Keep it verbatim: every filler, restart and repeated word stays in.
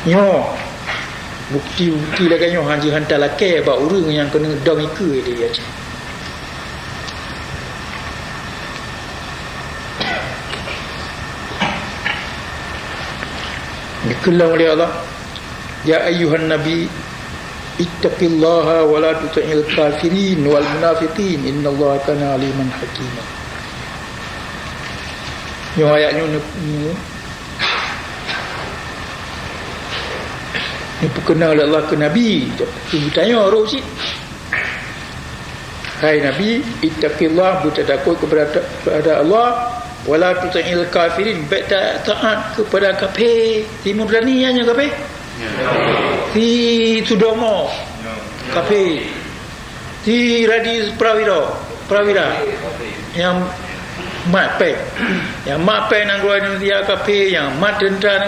Nyoe, bukti-bukti lagée nyoe hana jeuet hana talakée bak ureuëng nyang keuneuk dong ikeue lé Aceh. Dikeulong lé Allah, "Ya ayyuhan nabi, ittaqillaha wa la tuti'il kafirin wal munafiqin, innallaha kana aliman hakima." Nyoe ayat nyoe neu-, neu-, neupeukeunong lé Allah keu Nabi, geutanyoe roh cit. Hai Nabi, ittaqillah, beutatakot kepada, kepada Allah, wala tuti'il kafirin, bék ta-, taat kepada kafé. Timur Dani nyan kafé? Ya. Si Sudomo, ya, kafé. Si Radi Prawiro, Prawira, nyang mat péng. Nyang mat péng nanggroe Indonesia kafé, nyang mat tentara nanggroe